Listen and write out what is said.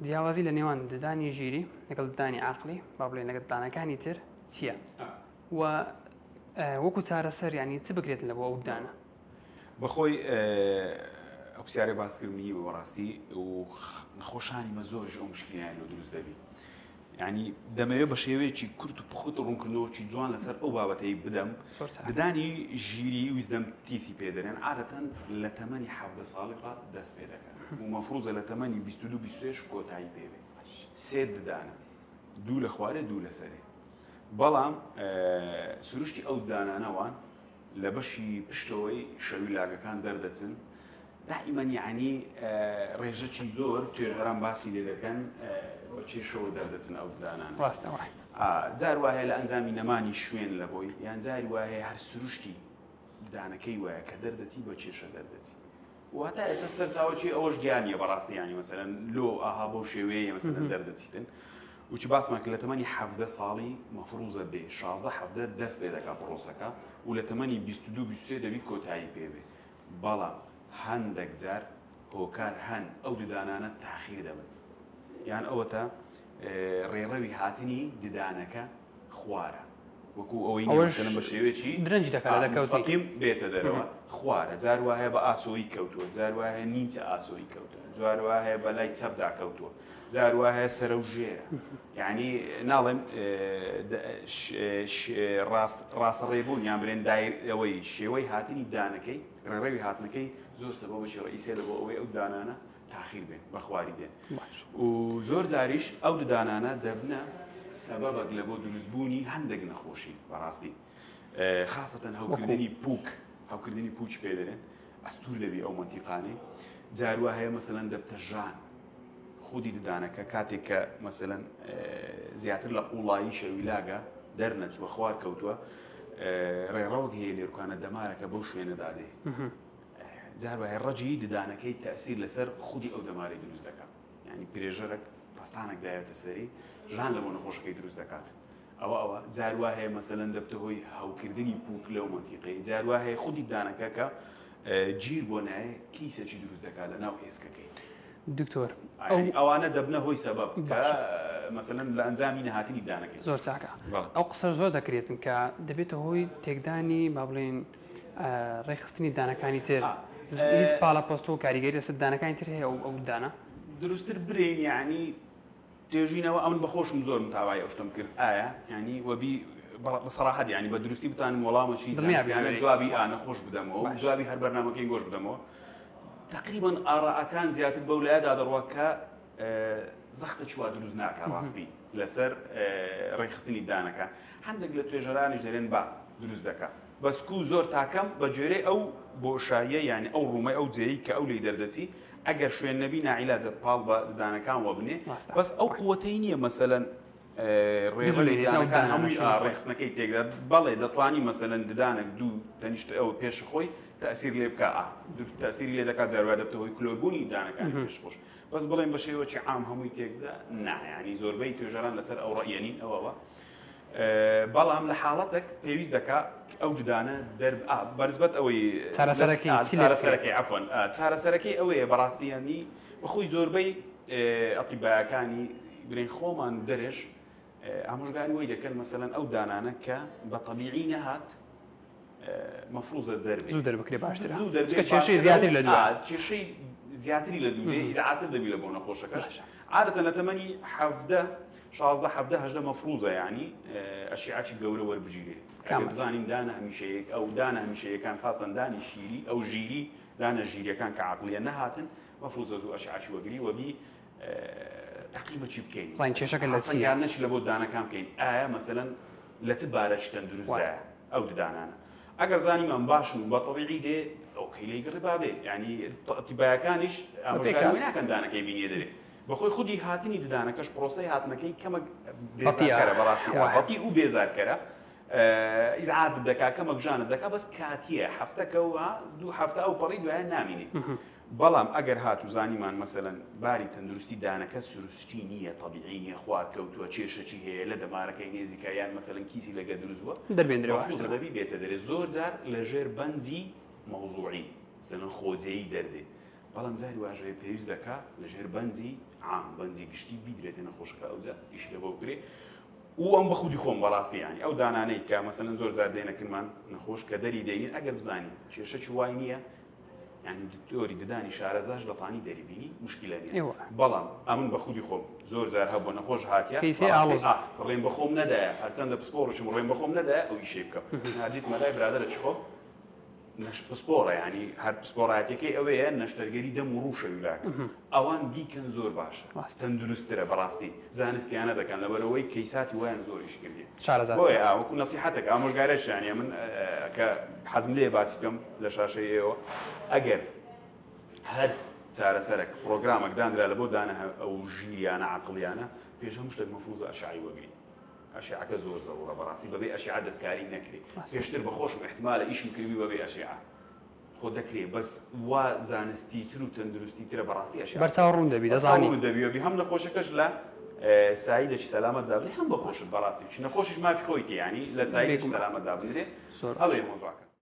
جیاوازی لە نێوان ددانی ژیری لەگەڵ ددانی عەقڵی با بڵێین لەگەڵ ددانەکانی تر چییە؟ و وەکو چارەسەر یانی چ بکرێت لە بۆ ئەو ددانە؟ بەخۆی ئەو پرسیارەی باست کرد مهیمە بەڕاستی و نەخۆشانی مە زۆریش ئەو مشکلیان لۆ دروست دەبی یعنی دەمەوێت بە شێوەیەکی کورت و پوخت ڕوونکردنەوەکی جوان لەسەر ئەو بابەتەی بدەم ددانی ژیری wisdom teeth ی پێ دەرێن عادەتەن لە تەمەنی 17 ساڵی ڕا دەست پێ دەکەن و مەفروزە لە تەمەنی 22 23 کۆتایی پێ بێ سێ ددانە دوو لە خوارێ دوو لەسەرێ بەڵام سروشتی ئەو ددانانە وان لە بەشی پشتەوەی شەویلاگەکان دەردەچن دائیمەن یەعنی ڕێژەکی زۆر توێژەران باسی لێ دەکەن بە کێشەوە دەردەچن ئەو ددانانە. ڕاستە وایە. جار وا هەیە لە ئەنجامی نەمانی شوێن لە بۆی یان جاری وا هەیە هەر سروشتی ددانەکەی وایە کە دەردەچی بە کێشە دەردەچی. و هەتا ئێستا سەرچاوەکی ئەوەش دیار نییە بەڕاستی یانی مەسەلەن لۆ ئاها بەو شێوەیە مەسەلەن دەردەچیتن. وچ باسمان کرد لە تەمەنی 17 ساڵی مەفروزە بێ 16 17 دەست پێ دەکا پرۆسەکە و لە تەمەنی 22 23 دەبی کۆتایی پێ بێ. بەڵام هەندەک جار هۆکار هەن ئەو ددانانە تاخیر دەبن یان ئەوەتا ڕێڕەوی هاتنی ددانەکە خوارە وەکو ئەوەی نیە مەسەلەن بە شێوەیەکی درەنج دەکات لە کەوتنی. مستەقیم بێتە دەرەوە خوارە جار وا هەیە بە ئاسۆیی کەوتووە جار وا هەیە نیمچە ئاسۆیی کەوتووە جار وا هەیە بە لای چەپدا کەوتووە جار وا هەیە سەرەو ژێرە یعنی ناڵێم ڕاست ڕاستەڕێبوون یان برێن دایر ئەوەی شێوەی هاتنی دانەکەی ڕێڕەوی هاتنەکەی زۆر سەبەبێکی ڕئیسیە لە بۆ ئەوەی ئەو دانانە تاخیر بێن بە خواری دێن و زۆر جاریش ئەو ددانانە دەبنە سەبەبەک لە بۆ دروستبوونی هەندێک نەخۆشی بەڕاستی خاستەن هەوکردنی پوک هەوکردنی پوچ پێ دەرێن ئەستور دەبی ئەو مەنتیقانەی جاروا هەیە مەسەلەن دەبتە ژان خودی ددانەکە کاتێک کە مەسەلەن زیاتر لە قوڵایی شەویلاگە دەرنەچووە خوار کەوتووە ڕێڕەوەک هەیە لێرکانە دەمارەکە بەو شوێنەدا دێ جار وایە ڕەجی ددانەکەی تەسیر لەسەر خودی ئەو دەمارەی دروست دەکات یعنی pressure ەک پەستانێک داوێتە سەری ژان لە بۆ نەخۆشەکەی دروست دەکات ئەوە ئەوە جار وا هەیە مەسەلەن دەبتە هۆی هەوکردنی پوک لەو مەنتیقەی جار وا هەیە خودی ددانەکە کە گیر بۆ نایە کیسەکی دروست دەکات لە ناو ئێسکەکەی. دکتۆر ئەو ئەوانە دەبنە هۆی سەبەب کە مەسەلەن لە ئەنجامی نەهاتنی ددانەکەی. زۆر چاکە ئەو قسە زۆر دەکرێتن کە دەبێتە هۆی تێکدانی با بڵێین ڕێکخستنی ددانەکانی تر هیچ پاڵەپەستۆ و کاریگەری لەسەر ددانەکانی تر هەیە ئەو ددانە؟ دروستتر برێین یەعنی توێژینەوە ئەمن بەخۆشم زۆر متابای ئەو شتەم کرد ئایا یانی وەبی بە سەراحەت یانی بە دروستی بتانم وەڵامەکی زانستیانە جوابی ئا نەخۆش بدەمەوە و جوابی هەر بەرنامەکەی گۆش بدەمەوە تقریبا ئاڕاکان زیاتر بەو لایەدا دەڕوا کە زەختە چوا دروست ناکە ڕاستی لەسەر ڕێکخستنی دانەکان هەندێک لە توێژەرانیش دەرێن با دروست دەکا بەس کو زۆر تاکەم بە گوێرەی ئەو بۆشاییە یانی ئەو room ەی ئەو جێیەی کە ئەو لێی دەردەچی ئەگەر شوێن نەبی ناعیلاجە پاڵ بە ددانەکان وەبنێ ڕاستە. بەس ئەو قوەتەی نییە مەسەلەن ڕێڕەوی بزوێنێت ناو ددانەکان ددانە هەمووی شوێن ئا خۆی. ڕێکخستنەکەی تێکدات بەڵێ دەتوانی مەسەلەن ددانێک دوو تەنیشت ئەو پێش خۆی تەئسیر لێ بکا ئا تەئسیری لێ دەکات جار وایە دەبتە هۆی کلۆربوونی ددانەکانی پێش خۆش بەس بڵێن بە شێوەکی عام هەمووی تێکدا نا یانی زۆربەی توێژەران لەسەر ئەو ڕەئیە نین ئەوەوە بەڵام لە حاڵەتێک پێویست دەکا ئەو ددانە دەر بەنسبەت ئەوەی چارەسەرەکەی چی لێ بکرێت؟ چارەسەرەکەی عەفوەن چارەسەرەکەی ئەوەیە بەڕاستی یانی بەخۆی زۆربەی ئەتیبایەکانی برێن خۆمان و دەرێش ئامۆژگاری وەی دەکەن مەسەلەن ئەو دانانە کە بە تەبیعی نەهات مەفروزە دەربێ زوو دەربکرێ باشترە زوو دەربێ چونکە کێشەی زیاتر لە دووە کێشەی زیاتری لە دوو دێ ئیزعاجتر دەبی لە بۆ نەخۆشەکەش عادەتەن لە تەمەنی 17 16 17 18 مەفروزە یعنی ئەشیعەکی گەورە وەربگیرێ ئەگەر بزانین دانە هەمیشەیەک ئەو دانە هەمیشەیەکان خاستەن دانی شیری ئەو ژیری دانە ژیریەکان کە عەقڵیە نەهاتن مەفروزە زوو ئەشعەکی وەگری وەبی تەقیمە چی بکەین زانین کێشەکە لە چییە هەڵسەنگاندنەکی لە بۆ دانەکان بکەین ئایا مەسەلەن لە چ بارەکی تەندروستدایە ئەو ددانانە ئەگەر زانیمان باشن و بە تەبیعی دێ okay لێی گڕێ با بێ یعنی تیبایەکانیش ئامۆژگاری وەی ناکەن دانەکەی بینیە دەرێ بەخۆی خودی هاتنی ددانەکەش پرۆسەی هاتنەکەی کەمەک بێزارکەرە بەڕاستی بەتی و بێزارکەرە ئیزعاجت دەکا کەمەک ژانت دەکا بەس کاتیە هەفتەکە و دوو هەفتە ئەو پەڕی دوایە نامینێ بەڵام ئەگەر هاتوو زانیمان مەسەلەن باری تەندروستی دانەکە سروستی نییە تەبیعی نییە خوار کەوتووە کێشەکی هەیە لە دەمارەکەی نێزیکە یان مەسەلەن کیسی لەگە دروست بووە دەربێندرێ مەفروزە باشترە. دەبی بێتە دەرێ زۆر جار لە ژێر بەنجی مەوزوعی مەسەلەن خۆجێی دەردێ. بەڵام جاری واش هەیە پێویست دەکا لە ژێر بەنجی عام، بەنجی گشتی بیدرێتە نەخۆشەکە ئەوجا ئیشی لەبۆ بکرێ و ئەم بە خودی خۆم بەڕاستی یانی ئەو دانانەی کە مەسەلەن زۆر جار دێنە کنمان نەخۆش کە دەری دەینین ئەگەر بزانین کێشەکی وای نییە یانی دکتۆری ددانی شارەزاش دەتانی دەری بینی مشکلە نییە ئێوە. بەڵام ئەمن بە خودی خۆم زۆر جار هەبووە نەخۆش هاتیە کەیسەی بەڕاستی ئاڵۆز. ئا ڕێم بە خۆم نەدایە هەرچەندە پسپۆڕیشم ڕێم بە خۆم نەدایە ئەو ئیشەی بکەم ناردیتمە لای برادەرەکی خۆم نەش پسپۆڕە یانی هەر پسپۆڕایەتیەکەی ئەوەیە نەشتەرگەری دەم و ڕوو شەویلاکە ئەوان بیکەن زۆر باشە ڕاستە. تەندروستترە بەڕاستی زانستیانە دەکەن لەبەرئەوەی کەیساتی وایان زۆر ئیش کردیە شارەزاترە. بۆیە ئا وەکو نەسیحەتێک ئامۆژگاریش یانی ئەمن کە حەزم لێیە باسی بکەم لە شاشەی ئێوە ئەگەر هەر چارەسەرەک پڕۆگرامەک دانرا لە بۆ دانە ئەو ژیریانە عەقڵیانە پێش هەموو شتێک مەفروزە ئەشعەی وەگری ئەشعەکە زۆر زەڕوڕە بەڕاستی بەبێ ئەشعە دەستکاری نەکرێ پێشتر بەخۆشم ئیحتمالە ئیشم کردبی بەبێ ئەشعە خۆ دەکرێ بەس وا زانستی تر و تەندروستی ترە بەڕاستی ئەشعە بەرچاو ڕوون دەبی بەرچاو دەزانی ڕوون دەبی هەم نەخۆشەکەش لە سایدێکی سەلامەت دابنێ هەم بەخۆشت بەڕاستی چ نەخۆشیش مافی خۆیتی یانی لە سایدێکی بێگومان سەلامەت دابنرێ زۆر ئەوەیە باشە. مەوزوعەکە.